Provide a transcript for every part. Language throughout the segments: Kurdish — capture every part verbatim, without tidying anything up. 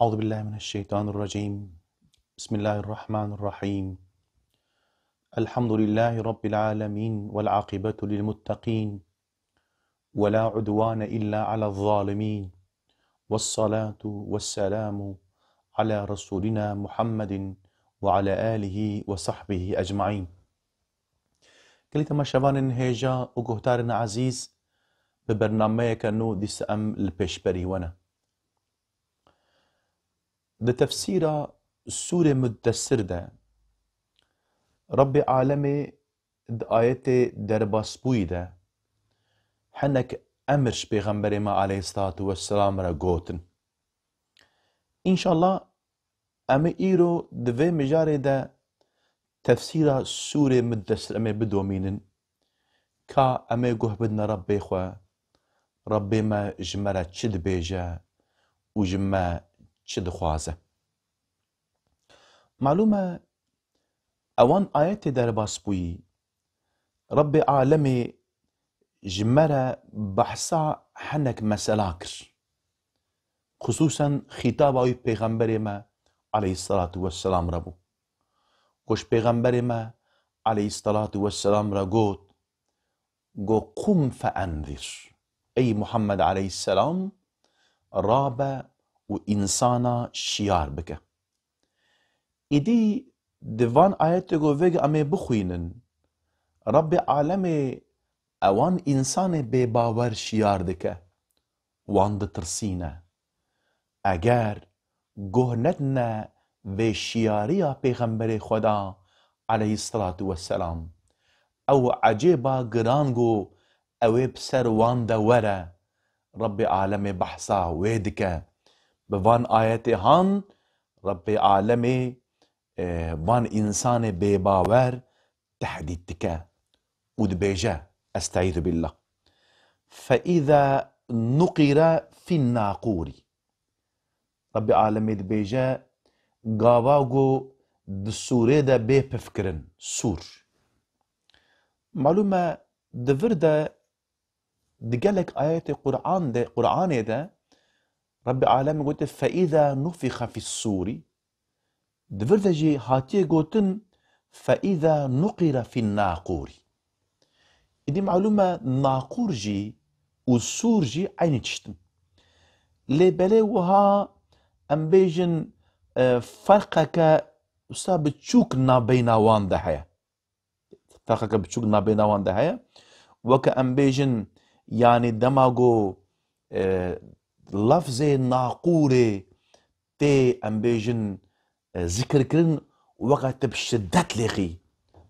أعوذ بالله من الشيطان الرجيم. بسم الله الرحمن الرحيم. الحمد لله رب العالمين والعاقبة للمتقين ولا عدوان إلا على الظالمين والصلاة والسلام على رسولنا محمد وعلى آله وصحبه أجمعين. Gelî temaşevanên hêja û guhdarên ezîz, bi bernameyeke nû dîsa em li pêşberî we ne. Di tefsîra Sûrê Muddessir de Rebbê Alemê di ayetê derbasbûyî de hinek emir ji Pêxemberê me aleyhisselatu vesselam re gotin. Înşallah em ê îro di vê mijarê de tefsîra Sûrê Muddessir em ê bidomînin. Ka em ê guh bidine Rebbê xwe, Rebbê me ji me re çi dibêje û ji me çi dixwaze. Malûm e, ewan ayetê derbas bûyî, Rebbê Alemê ji me re behsa hinek mesela kir. Xisûsen xîtaba wî Pêxemberê me aleyhisselatu vesselam re bû. Ku ji Pêxemberê me aleyhisselatu vesselam re got, got, "Qum feenzir." Ey Muhammed aleyhisselam, rabe û însana şiyar bike. Îdî di van ayetê ku vêga em ê bixwînin, Rebbê Alemê ewan însanê bêbawer şiyar dike, wan ditirsîne. Eger guh nedine vê şiyariya Pêxemberê Xweda aleyhisselatu vesselam, ew ecêba giran ku ew ê bi ser wan de were, Rebbê Alemê behsa wê dike. Bi van ayetê han Rebbê Alemê, e, van însanê bêbawer tehdît dike û dibêje, Estaizu billah. Fe îza nuqire fîn naqûrî. Rebbê Alemê dibêje, gava ku di sûrê de bê pifkirin, sûr. Malûm e, di vir de, di gelek ayetê Qur'an de, Qur'anê de Rebbê Alemê gote, "Fe îza nufixe fîs sûrî." Di vir de jî hatiye gotin, "Fe îza nuqire fîn naqûrî." Îdî malûm e, naqûr jî û sûr jî eynî tişt in. Lê belê wiha em bêjin, e, ferqeke wisa biçûk nabeyna wan de heye. Ferqeke biçûk nabeyna wan de heye. Weke em bêjin, yanî dema ku, e, lafzê naqûrê tê, em bêjin, e, zikirkirin, weke tu bi şiddet lêxî,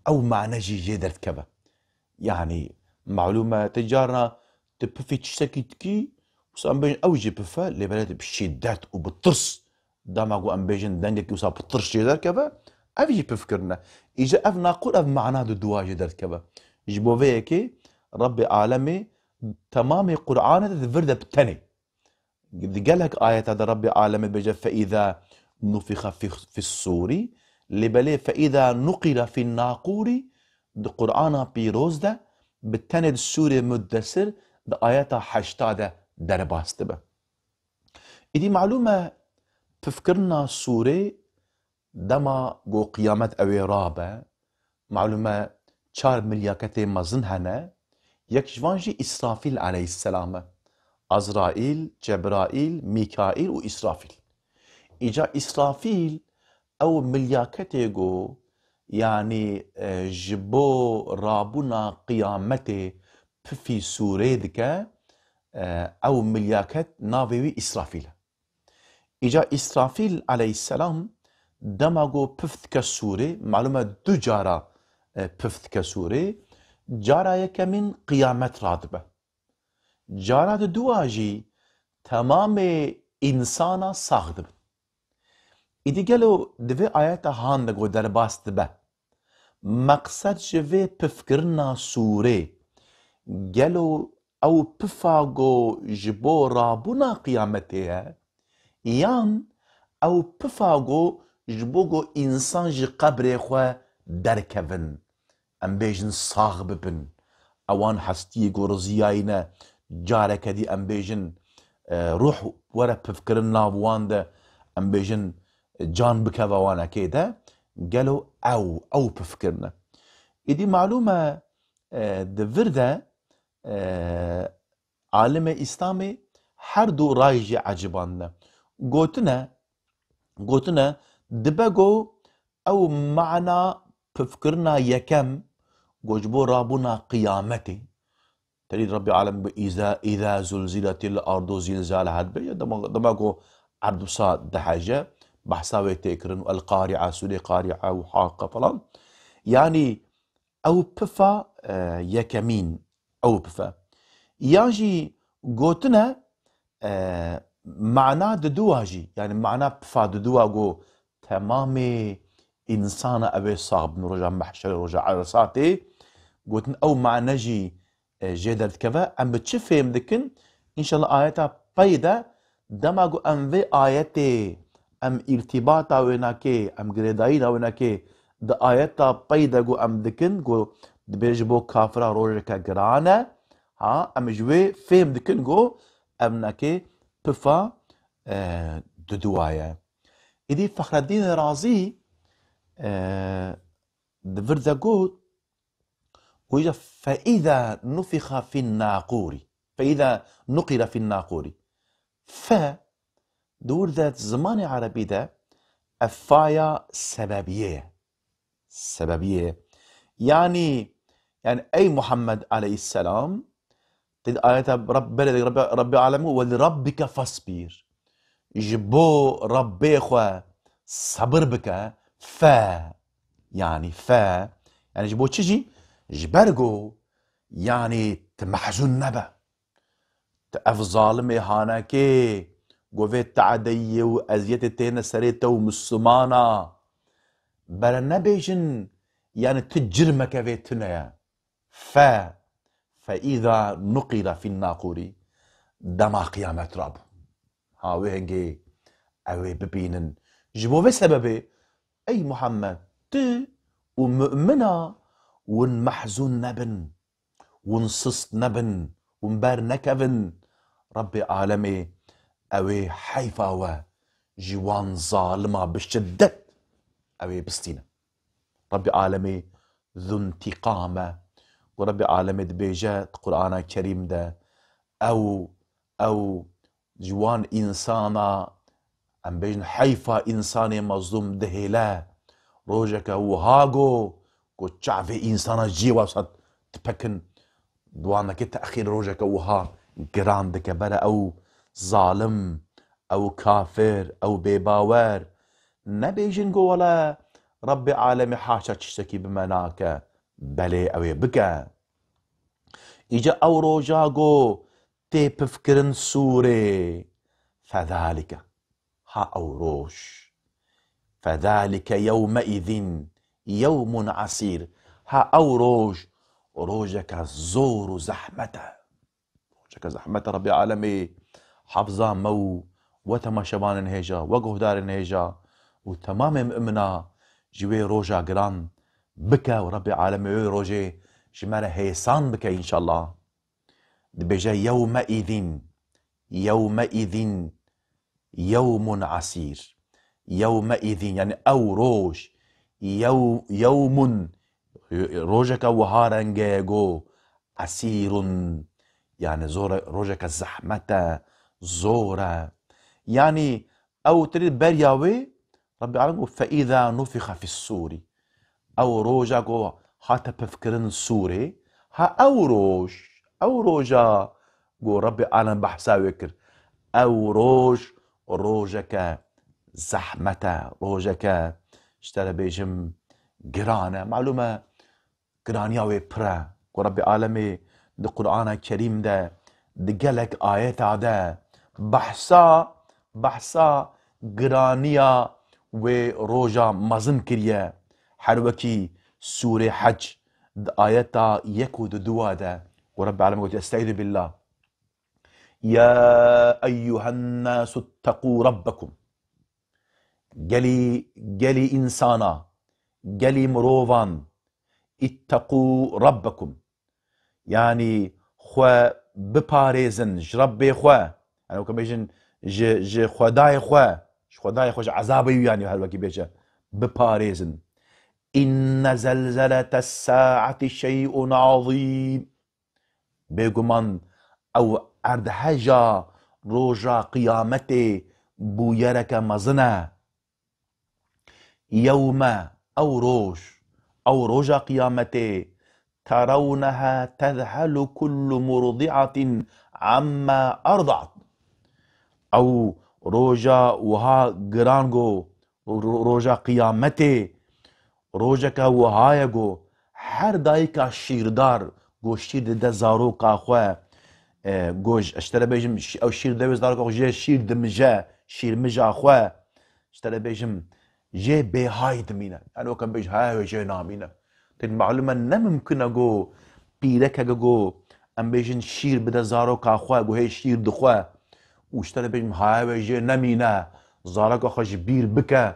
ew mane jî jê derdikeve. Yanî, malûm e, tu carna tu pifî tiştekî dikî, wisa em bêjin ew jî pif e, lê belê tu bi şiddet û bi tirs, dema ku em bêjin dengekî wisa bi tirs jê derkeve, ev jî pif kirine. Îca ev naqûr, ev mana di dua jê derdikeve. Ji bo vê yekê Rebbê Alemê temamê Qur'anê de di vir de bi tenê. Di gelek ayeta de Rebbê Alemê dibêje, "Fe îza nufixe fî, fîs sûrî", lê belê "Fe îza nuqire fîn naqûrî" di Qur'ana pîroz de bi tenê di sûrê Muddesir di ayeta heşta de derbas dibe. Îdî malûm e, pifkirina sûrê dema ku qiyamet ew ê rabe, malûm e, çar milyaketê mezin hene, yek ji van jî Îsrafîl aleyhisselam e. Azraîl, Cebraîl, Mîkaîl û Îsrafîl. Îca Îsrafîl ew milyaketê ku, yanî, e, ji bo rabûna qiyametê pifî sûrê dike, e, ew milyaket navê wî Îsrafîl e. Îca Îsrafîl aleyhisselam dema ku pif dike sûrê, malûm e du cara, e, pif dike sûrê, cara yekemîn qiyamet radibe. Cara di dua jî temamê însana sax dibin. Îdî gelo di vê ayeta han de ku derbas dibe, meqsed ji vê pifkirina sûrê, gelo ew pifa ku ji bo rabûna qiyametê ye, yan ew pifa ku ji bo ku însan ji qebrê xwe derkevin, em bêjin sax bibin. Ewan hestiyê ku riziyayî ne, careke dî em bêjin, e, ruh were pifkirin nav wan de, em bêjin, can bikeve wanekê de, gelo ew, ew pif kirine. Îdî malûm e, e, di vir de, e, alimê Îslamê her du rayî jî ecibandine. Gotine, gotine, dibe ku ew mana pifkirina yekem, ku ji bo rabûna qiyametê, Terî Rabbî Alem bi îza, îza zulziletil ardu zilzaleha dibe, ya dema, dema ku erd wisa diheje, behsa wê tê kirin, El Qari'a, Sûrê Qari'a û Haqqa falan. Yanî ew pifa, e, yekemîn, ew pife. Yan jî gotine, e, mana diduwa jî, yanî mana pifa diduwa ku temamê însana ew ê sax bin roja mehşerê, roja eresatê. Gotin ew mane jî, e, jê derdikeve. Em bi çi fêm dikin? Înşallah ayeta pey de, dema ku em vê ayetê, em îrtîbata wênakê, em girêdayîna wênakê di ayeta pey de ku em dikin, ku dibê ji bo kafira rojeke giran e, ha, em ji wê fêm dikin ku ev nakê pifa, e, diduwa ye. Îdî Fexreddîn Razî, e, di vir de got, û îja فإذا نفخ في الناقور. فإذا نقر في الناقور. Fe, di wir de zimanê erebî de ev faya sebebiyê ye. Sebebiyê ye. Yanî, yanî ey Muhammed aleyhisselam, Di ayeta Rab-, belê de Rabbi, Rabbi Alem û "Ve li Rabbike fasbir." Ji bo Rabbê xwe sebir bike, fe, yanî fe, yanî ji bo çi jî? Ji ber ku, yanî tu mehzûn nebe. Tu ev zalimê hanekê ku vê teadeyê û eziyetê têne serê te û Mislimana, bere nebêjin, yanî tu cirmeke vê tune ye. Fe, فإذا نقر في الناقور, dema qiyamet rabû. Ha, wê hingê ew ê bibînin. Ji bo vê sebebê, ey Muhammed, tu û mumina win mehzûn nebin, win sist nebin, win ber nekevin. Rabbê Alemê ew ê heyfa we ji wan zalima bi şiddet ew ê bistîne. Rabbê Alemê zuntiqam e. Ku Rabbê Alemê dibêje di Qur'ana Kerîm de, ew, ew ji wan însana, em bêjin heyfa însanê mezlûm dihêle. Rojeke wiha go, ku çavê însana ciyê wa sat dipekin, di wan deke texîr rojeke wiha giran dike. Bere ew zalim, ew kafir, ew bêbawer, nebêjin ku wele Rabbê Alemê haşa tiştekî bi me nake. Belê ew ê bike. Îca ew roja ku tê pifkirin sûrê. Fedalike. Ha ew roj. Fedalike yewmeîzîn yewmun asîr. Ha ew roj, rojeke zor û zehmet e. Rojeke zehmet e. Rabbê Alemê hafza me û we temaşevanên hêja, we guhdarên hêja û temamê mumina ji wê roja giran bike û Rabbê Alemê wê rojê ji me re hêsan bike înşallah. Dibêje yewmeîzîn, yewmeîzîn yewmun asîr. Yewmeîzîn, yanî ew roj, yew-, yewmun, rojeke wiha renge go, esîrun, yanî zor e, rojeke zehmet e, zor e. Yanî ew tirî beriya wê, Rabbê Alem got, "Fe îza nufixe fis sûrî." Ew roja ku hate pifkirin sûrê, ha ew roj, ew roja ku Rabbê Alem behsa wê kir. Ew roj, rojeke zehmet e, rojeke, ji te re bêjim, giran e. Malûm e, giraniya wê pir e. Ku Rabbê Alemê di Qur'ana Kerîm de, di gelek ayeta de behsa, behsa giraniya wê roja mezin kiriye. Her wekî Sûrê Hec di ayeta yek û di dua de, ku Rabbê Alemê gotiye, Estaizu billah. Ya eyyuhen nasu tteqû rabbekum. Gelî, gelî însana, gelî mirovan, itteqû rabbekum. Yanî xwe biparêzin ji Rebbê xwe. Yanî weke bêjin ji, ji Xwedayê xwe, Ji Xwedayê xwe ji ezabê wî yanî her wekî bêje, biparêzin. Inne zelzeletes saeti şey'un azîm. Bêguman ew erdheja roja qiyametê bûyereke mezin e. Yewme, ew roj, ew roja qiyametê, terawneha tezhelu kullu murdi'atin amma erdat. Ew roja wiha giran go, ro-, roja qiyametê, rojeke wiha ye go her dayika şîrdar go şîr dide zaroka xwe, e, go ji, ji te re bêjim, şî-, ew şîr de wê zaroka xwe jê şîr dimije, şîrmija xwe, ji te re bêjim, jê bêhay dimîne. Yani weke bêj, haya wê jê namîne. Têt malum e, ne mimkun e go pîrekeke go, em bêjin, şîr bide zaroka xwe, go hê şîr dixwe. Û ji te re bêjim, haya wê jê nemîne, zaroka xwe ji bîr bike.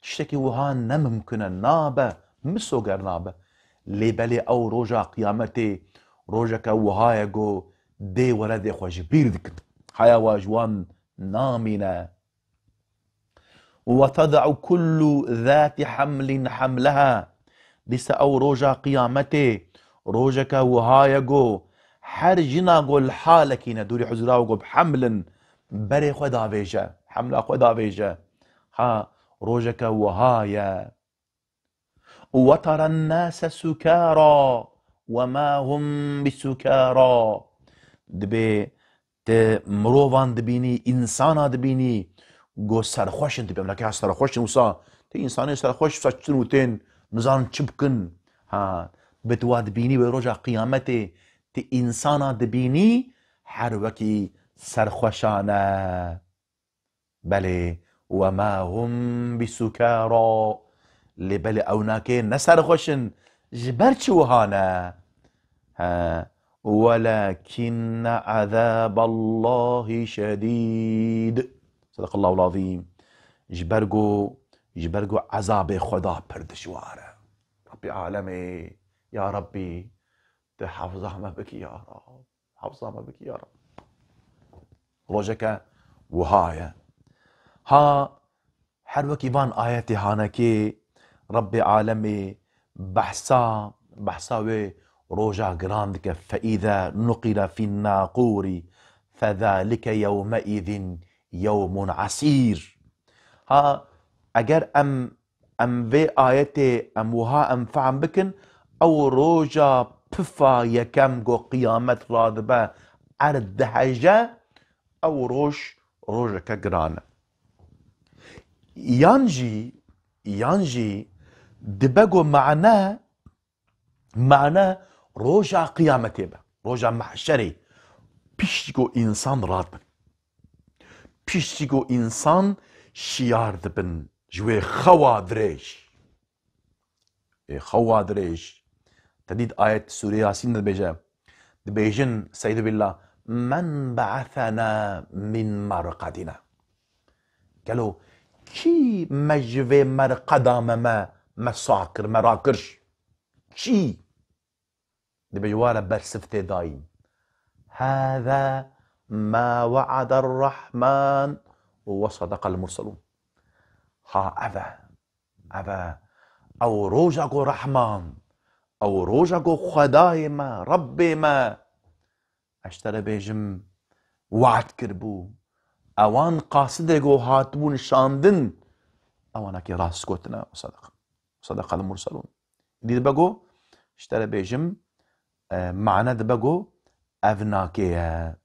Tiştekî wiha ne mimkun e, nabe, misoger nabe. Lê belê ew roja qiyametê, rojeke wiha ye go dê weledê xwe ji bîr dikin. Haya wa ji wan namîne. Ve teda'u kullu zati hamlin hamleha. Dîsa ew roja qiyametê, rojeke wiha ye go her jina go li halekî ne, dûrî huzura go bi hemlin, berê xwe davêje, hemla xwe davêje. Ha, rojeke wiha ye. Ve teren nase sukara ve ma hum bisukara. Dibê te mirovan dibînî, însana dibînî, go serxweş in, dibê em neke serxweş in wisa. Te însanê serxweş wisa çin û tên, nizanin çi bikin. Ha, dibê tu wa dibînî wê roja qiyametê, te însana dibînî her wekî serxweşan e. Belê, ve ma hum bisukara. Lê belê ew nakê ne serxweş in. Ji ber çi wiha ne? He, welakinne azaballahi şedîd. Sadakallahul azîm. Ji ber ku, ji ber ku ezabê Xweda pir dijwar e. Rabbî alemê, ya Rabbî, tu hefza me bikî ya Rab. Hefza me bikî ya Rab. Rojeke wiha ye. Ha, her wekî van ayetê hanekê Rebbê alemê behsa, behsa wê roja giran dike. Fe îze nuqire fîn naqûrî fe zalike yewmeîzin yewmun esîr. Ha, eger em, em vê ayetê em wiha em fehm bikin, ew roja pifa yekem ku qiyamet radibe, erd diheje, ew roj rojeke giran e. Yan jî, yan jî dibe ku mane, mane roja qiyametê be, roja mehşerê, piştî ku însan radibin. Piştî ku însan şiyar dibin ji wê xewa dirêj. Ê xewa dirêj. Te dît ayet Sûrê Yasîn dibêje. Dibêjin, Seydu billah, "Men be'esena min merqedina." Gelo kî me ji vê merqeda me, me, me sah kir, me rakir? Kî? Dibêje, were bersiv tê dayîn. Hâzâ mâ we'ader Rahman ve sadaqal murselûn. Ha, ev e. Ev e. Ew roja ku Rahman, ew roja ku Xwedayê me, Rebbê me, ez ji te re bêjim, we'd kiribû. Ewan qasidê ku hatibûn şandin, ewanekî rast gotine. Sadaq. Sadaqal murselûn. Dî dibe ku, ji te re bêjim, e, mane dibe ku ev nakê ye.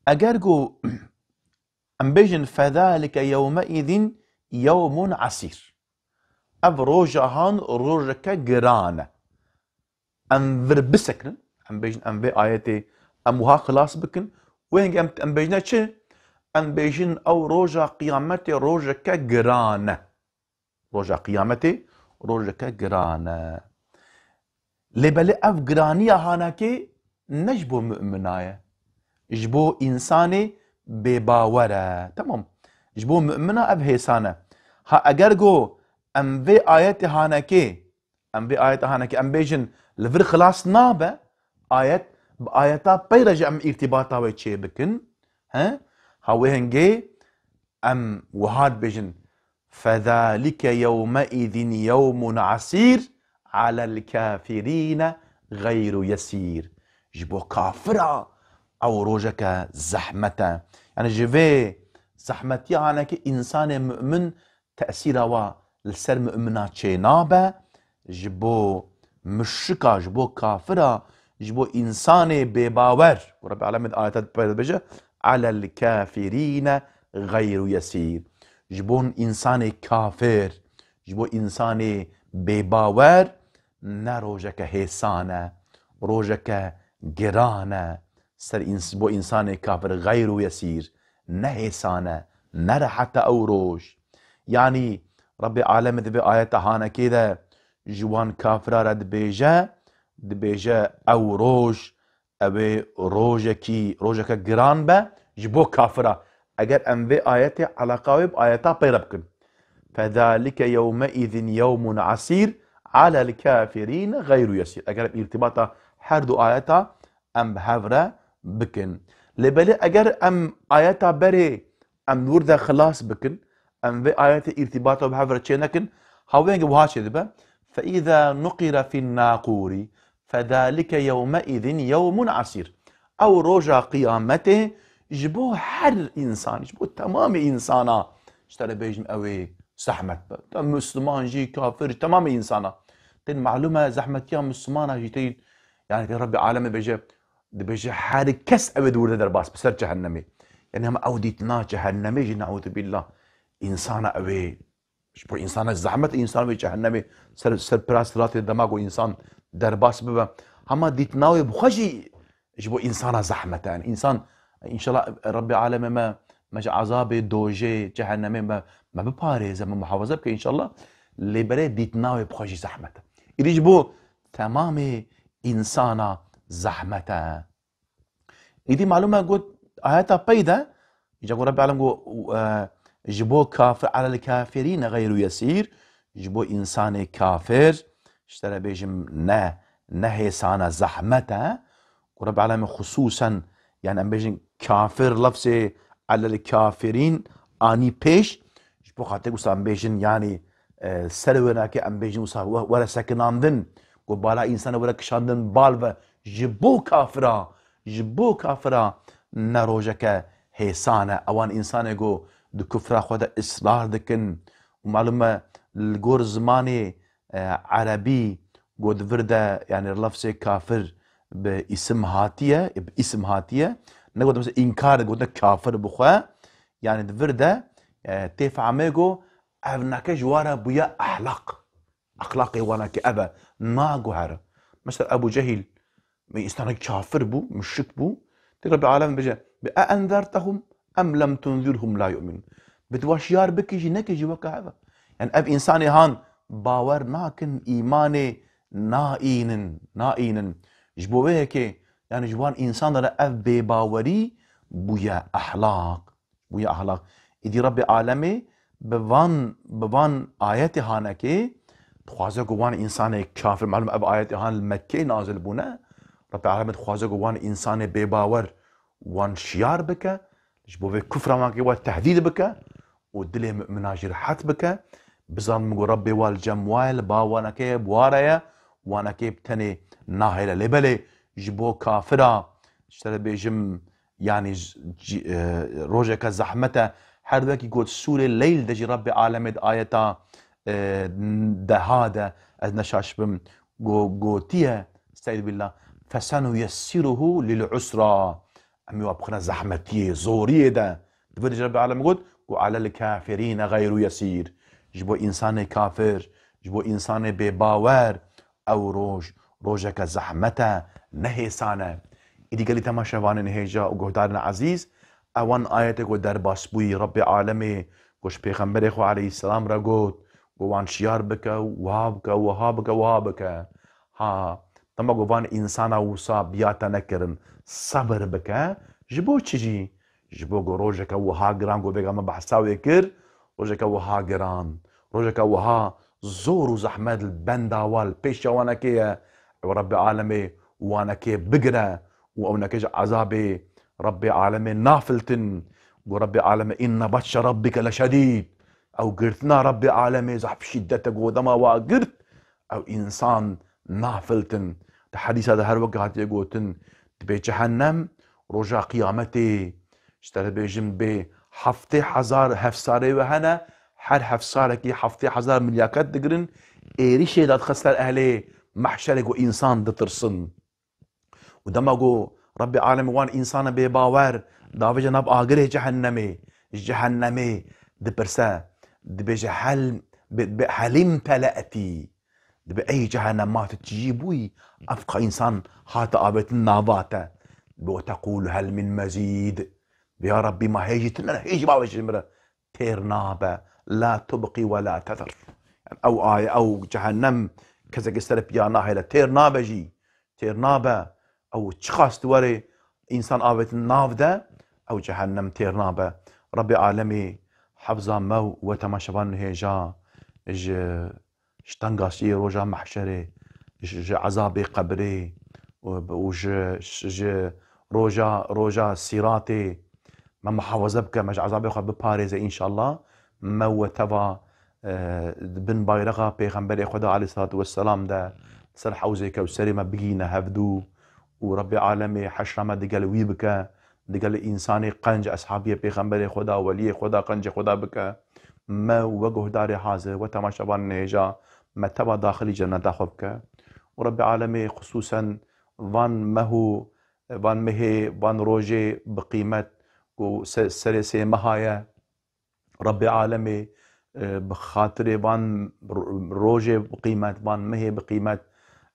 Eger ku em bêjin, "Fezalike yewmeîzin yewmun esîr." Ev roja han rojeke giran e. Em vir bisekinin, em bêjin, em vê ayetê em wiha xilas bikin. Wê hingê em, em bêjine çi? Em bêjin, ew roja qiyametê rojeke giran e. Roja qiyametê rojeke giran e. Lê belê ev giraniya hanakê ne ji bo mumina ye. Ji bo însanê bêbawer e. Temam. Ji bo mumina ev hêsan e. Ha eger go em vê ayetê hanekê, em vê ayeta hanekê em bêjin li vir xilas nabe, ayet bi ayeta pey re jî em îrtîbata wê çê bikin. He? Ha wê hingê em wiha dibêjin, فذلك يومئذ يوم عسير على الكافرين غير يسير. Ji bo kafira ew rojeke zehmet e. Yani ji vê zehmetiya hanekî însanê mu'min tesîra wa li ser mu'mina çênabe, ji bo muşrika, ji bo kafira, ji bo însanê bêbawer. Ku Rebbi Alemê di ayeta pê de dibêje, "Alel kafirîne xeyru yesîr." Ji bo însanê kafir, ji bo însanê bêbawer ne rojeke hêsan e, rojeke giran e. Ser îns-, bo însanê kafir xeyru yesîr, ne hêsan e, ne rehet e ew roj. Yanî Rebbê Alemê di vê ayeta hanekê de ji wan kafira re dibêje, dibêje ew roj, ew ê rojekî, rojeke giran be ji bo kafira. Eger em vê ayetê eleqa wê bi ayeta pê re bikin. Fezalike yewmeîzin yewmun asîr alel kafirîne xeyru yesîr. Eger em îrtibata her du ayeta em bi hev re bikin. Lê belê eger em ayeta berê em li wir de xilas bikin, em vê ayetê îrtibata bi hev re çê nekin, hawêngê wiha çê dibe, "Fe îza nuqire fîn naqûrî, fedalike yewmeîzin yewmun asîr." Ew roja qiyametê ji bo her însan, ji bo temamê însana, ji te re bêjin ew ê zehmet be. Te Misliman jî, kafir jî, temamê însana. Tên malûm e, zehmetiya Mislimana jî tên, yani, tên Rebbê Alemê bêje, dibêje, her kes ew ê di wir de derbas bi ser cehennemê. Yani, hema ew dîtina cehennemê jî, neûzubillah, însana ew ê, ji bo însana zehmet, însan wê cehennemê ser, ser pira siratê dema ku însan derbas bibe. Hema dîtina wê bi xwe jî ji bo însana zehmet e. Yani, însan, înşallah, Rebbê Alemê me, me ji ezabê dojê, cehennemê me, me biparêze, me muhafaza bike, înşallah. Lê berê dîtina wê bi xwe jî zehmet e. Îdî ji bo temamê însana zehmet e. Îdî malûm e got, ayeta pey de, îca got Rebbê Alem got, e, ji bo kafir, alel kafirîne xeyru yesîr, ji bo însanê kafir, ji te re bêjim ne, ne hêsan e, zehmet e. Got Rebbê Alemê xusûsen, yani em bêjin kafir, lefzê alel kafirîn anî pêş, ji bo xatir wisa em bêjin, yani, e, ser wênakê em bêjin wisa we-, were sekinandin, ku bala însanê were kişandin bal ve, ji bo kafira, ji bo kafira ne rojeke hêsan e. Ewan însanê ku di kufra xwe de israr dikin û malûm e li gor zimanê, e, erebî ku di vir de, yani lefzê kafir bi îsim hatiye, bi îsim hatiye, ne gotin mesela înkar, gotin kafir bi xwe, yani di vir de, e, tê fehmê ku ev nake ji wa re bûye ehlaq. Exlaqê wanekê ev e, naguhere. Mesela Ebu Cehîl, me însanek kafir bû, muşrik bû. Tê Rebbê Alem bêje, "Bi e enzertehum em lem tunzirhum la yu'minun." Bi tu wa şiyar bikî jî nekî jî weke ev e. Yani ev însanê han bawer nakin, îmanê naînin, naînin. Ji bo wê yekê, yani ji wan însan re ev bêbawerî bûye ehlaq. Bûye ahlak. Îdî Rebbê Alemê bi van, bi van ayetê hanekê dixwaze ku wan însanê kafir, malûm ev ayetê han li Mekkeyê nazil bûne, Rebbê Alemê dixwaze ku wan însanê bêbawer wan şiyar bike, ji bo vê kufra wan kê we tehdîd bike û dilê mumina jî rehet bike, bizan ku Rebbê wa li cem wa ye, li ba wanekê ye, bi wa re ye, wanekê bi tenê nahêle. Lê belê ji bo kafira, ji te re bêjim, yani, j-, c-, e, rojeke zehmet e. Her wekî got sûrê Leyl de jî Rebbê Alemê di ayeta, e, deha de, ez ne şaş bim, go-, gotiye, Estaizu billah, "Fesenuyessiruhu lil usra." Em ê wa bixine zehmetiyê, zoriyê de. Di vir de jî Rebbê Alemê got, "Ku alel kafirîne xeyru yesîr." Ji bo însanê kafir, ji bo însanê bêbawer, ew roj, rojeke zehmet e, ne hêsan e. Îdî gelî temaşevanên hêja û guhdarên ezîz, ewan ayetê ku derbas bûyî Rebbê Alemê ku ji Pêxemberê xwe aleyhisselam re got, ku wan şiyar bike, wiha bike, wiha bike, wiha bike. Ha, dema ku van însana wisa biya te nekirin, sebir bike, ji bo çi jî? Ji bo ku rojeke wiha giran ku vêga me behsa wê kir, rojeke wiha giran, rojeke wiha zor û zehmet li benda wan, li pêşiya wanekê ye. Ew Rebbê Alemê wanekê bigire û ew neke ji ezabê Rebbê Alemê nafiltin Got Rabbê Alemê, "Inne batşe rabbike leşedîd." Ew girtina Rabbê Alemê zehf şîddet e, got dema wa girt, ew însan nafiltin. Di hedîsa de her weke hatiye gotin, dibê cehennem, roja qiyametê, ji te re bêjim, bê heftê hezar hefsarê we hene, her hefsarekî heftê hezar milyaket digirin, êrîşê dadixist ser ehlê mehşerê ku însan ditirsin. Û dema ku Rabbê Alemê wan însana bêbawer davêje nav agirê cehennemê, ji cehennemê dipirse, dibêje, "Hel, bi, bi, helim tele'tî." Dibê, "Ey cehennem, ma tu çi jî bûyî? Ev qas însan hate avêtin nava te." Dibê, "Ve teqûlu hel min mezîd." Dibê, "Ya Rabbî, ma hê jî tune ne, hê jî bavêje ji min re." Têr nabe. La tubqî ve la tezir. Yani ew aye, ew cehennem kesekî ser piya nahêle. Têr nabe jî. Têr nabe. Ew çiqas tu werê însan avêtin nav de, ew cehennem têr nabe. Rabbê Alemê hefza me û we temaşevan hêja ji, ji tengasiyê roja mehşerê, ji, ji ezabê qebrê û, û ji, ji roja, roja sîratê me muhafaza bike, me ji ezabê xwe biparêze înşallah. Me we teva, e, di bin bayraxa Pêxemberê Xweda aleyhissalatu vesselam de ser hewzê Kewserê me bigîne hevdû û Rabbê Alemê heşra me digel wî bike, digel însanê qenc eshabiyê Pêxemberê Xweda, weliyê Xweda, qencê Xweda bike. Me we guhdarê hazir, we temaşevanê hêja, me teva daxilî cenneta xwe bike. Û Rabbê Alemê xisûsen van meh û van mehê, van rojê bi qîmet ku se-, serê sê meha ye, Rabbê Alemê, e, bi xatirê van ro-, rojê bi qîmet, van mehê bi qîmet,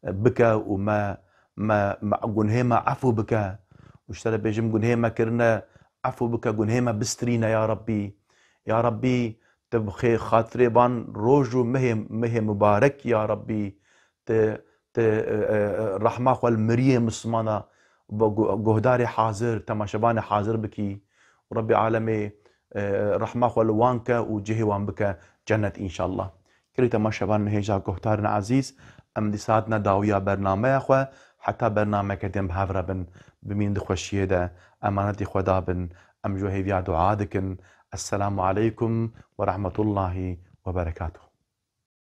e, bike û me, me, me gunhê me efû bike. Û ji te re bêjim, gunhê me kirine, efû bike, gunhê me bistirîne ya Rabbî. Ya Rabbî, tu bi xê-, xatirê van roj û mehê, mehê mubarek ya Rabbî, tu, tu, e, e, e, rehma xwe li miriyê Mislimana, bi gu-, guhdarê hazir, temaşevanê hazir bikî. Û Rabbê Alemê, e, rehma xwe li wan ke û cihê wan bike cennet înşallah. Kirî temaşevanên hêja guhdarên ezîz, em dîsa hatine dawiya bernameya xwe, heta bernameke din bi hev re bin, bimîn di xweşiyê de, emanetî Xweda bin, em ji we hêviya dua dikin. Esselamu aleykum ve rahmetullahi ve berekatuhu.